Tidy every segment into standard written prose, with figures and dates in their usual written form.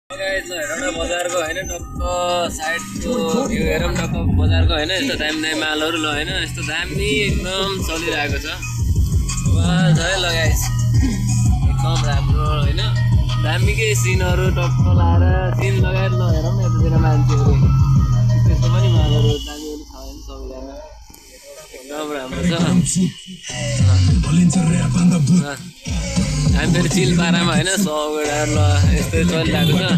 एउटा बजारको हैन टक्क साइडको भ्यू हेरौँ टक्क बजारको हैन यस्तो दामी दामी मालहरू ल हैन यस्तो दामी एकदम चलिरहेको छ बस है ल गाइस एकदम राम्रो हैन दामीकै सिनहरू टक्क लाएर सिन लगाएर ल हेरौँ न यतातिर मान्छेहरू त्यस्तो पनि मालहरू दामीहरू छ हैन सबैजना एकदम राम्रो छ हामी फेरि चिल पारामा हैन सौगडा ल यस्तै चलिरहेको छ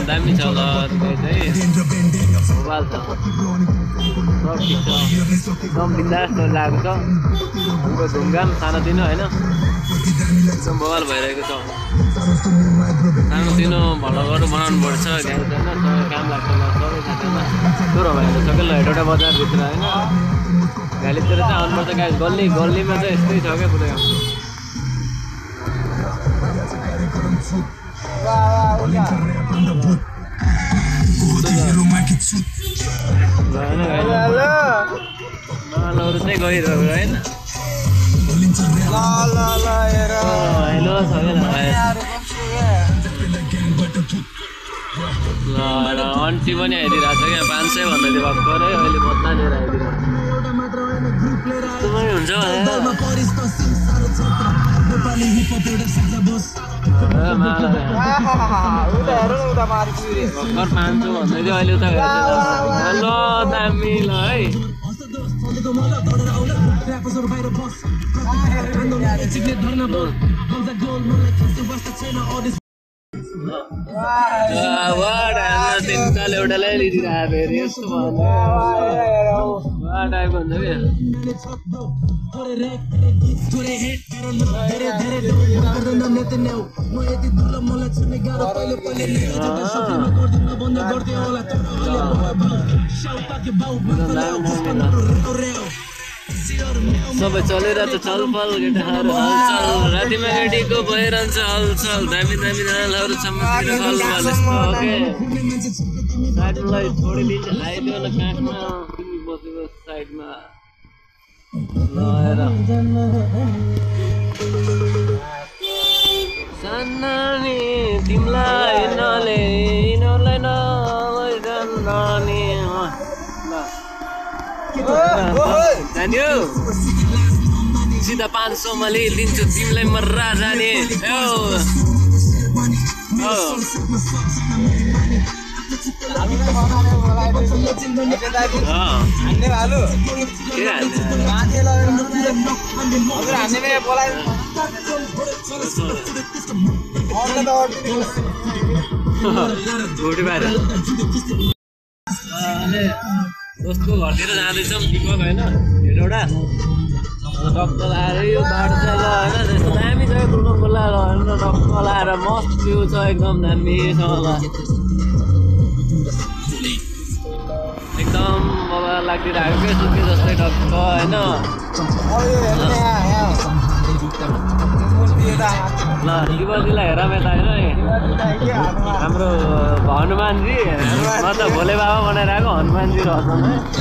दामी छ ल एकदम बिन्दास लागेको छ धुमधाम सानोतिनो होइन एकदम बवाल भइरहेको छ सानोतिनो भलोहरू बनाउनु पर्छ काम लाग्छ ल सबै साथीमा चोरो भएर सक्यो ल एउटा बजारभित्र होइन गालीतिर चाहिँ आउनुपर्छ गाई गल्लीमा चाहिँ यस्तै छ क्या पुरै मालहरू चाहिँ गइरहेको होइन ल अन्टी पनि आइदिरहेको छ क्या 500 भन्दै थियो भर्खरै अहिले बद्ला लिएर आइदिरहेको हुन्छ भर्खर 500 भन्दै थियो अहिले उता ल दामी ल है एउटालाई लिइदिरहेको फेरि यस्तो टाइपको हुन्छ सबै चलिरहेछ छलफल केटाहरू हलचल रातिमा केटीको भइरहन्छ हलचल दामी दामी नालहरू साइडलाई छोडिदिन्छ आइदियो न काखमा बसेको साइडमा सानानी तिमीलाई नलैजाने जान्यो सिधा 500 मा लिइदिन्छु तिमीलाई मर्रा जाने दोस्तको घरतिर जाँदैछौँ दिपक होइन एउटा टक्क लाएर यो बाटो चाहिँ ल होइन त्यस्तो दामी छ खुल्ला होइन टक्क लाएर मस्त भ्यू छ एकदम दामीसँग ल एकदम बाबा लागिरहेको क्या सुके जस्तै टक्क होइन ल दिपकजीलाई हेरौँ यता होइन हाम्रो हनुमानजी म त भोले बाबा बनाएर आएको हनुमानजी रहेछ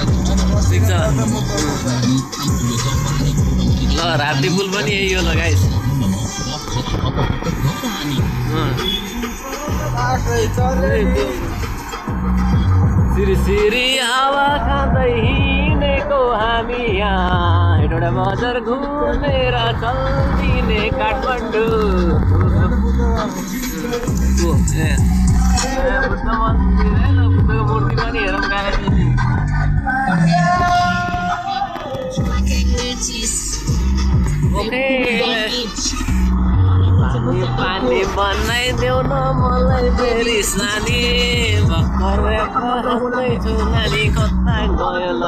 ठिक छ ल राप्ती पुल पनि यही हो ल गाइस सिरी सिरी हावा खाँदै हिँडेको हामी यहाँ हेटौँडा बजार घुमेर चल्दिने काठमाडौँ बुद्ध मन्दिर है ल बुद्धको मूर्ति पनि हेरौँ गएर ओके पानी बनाइदेऊ न मलाई फेरि सानी भर्खर बस्दैछु नानी कता गयो ल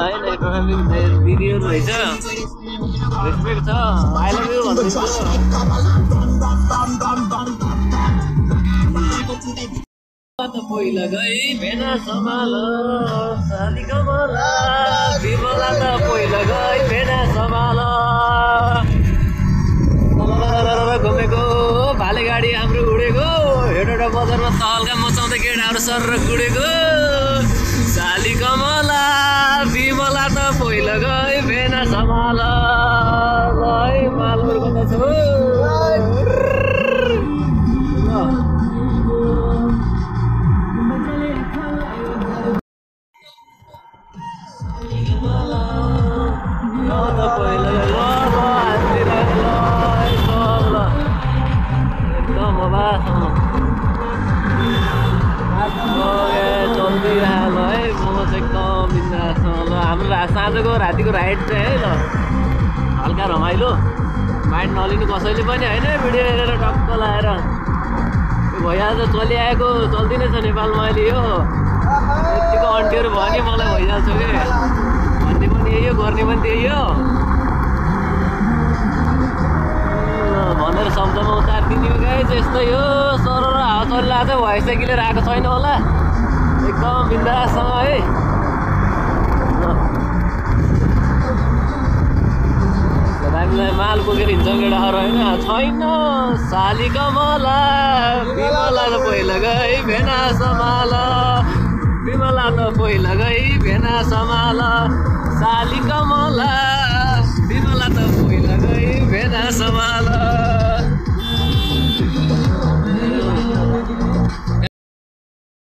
दिदीहरू रहेछ रेस्पेक्ट छ आई लभ यु भन्दैछु पहिला गई भेना सम्हाल साली कमला विमला त पहिला गई भेना सम्हाल घुमेको भाले गाडी हाम्रो उडेको हेटौँडा बजारमा तहल्का मचाउँदै केटाहरू सर गुडेको साली कमला विमला त पहिला गई भेना सम्हाल है मालपुर कता छ साँझको रातिको राइड चाहिँ है ल हल्का रमाइलो माइन्ड नलिनु कसैले पनि होइन भिडियो हेरेर टक्क लाएर त्यो भइहाल्छ चलिआएको चल्दिनै छ नेपालमा अहिले यो यतिको अन्टीहरू भयो नि मलाई भइहाल्छ कि भन्ने पनि यही हो गर्ने पनि त्यही हो भनेर शब्दमा उतारिदिने हो गाइस यस्तै हो सर र हावा चलिरहेको छ भोइस क्लियर आएको छैन होला एकदम बिन्दाससँग है हामीलाई माल बोकेर हिँड्छौँ केटाहरू होइन छैन साली कमला विमला त पहिला गई भेना सम्हाल विमला त पहिला गई भेना सम्हाल साली कमला विमला त पहिला गई भेना सम्हाल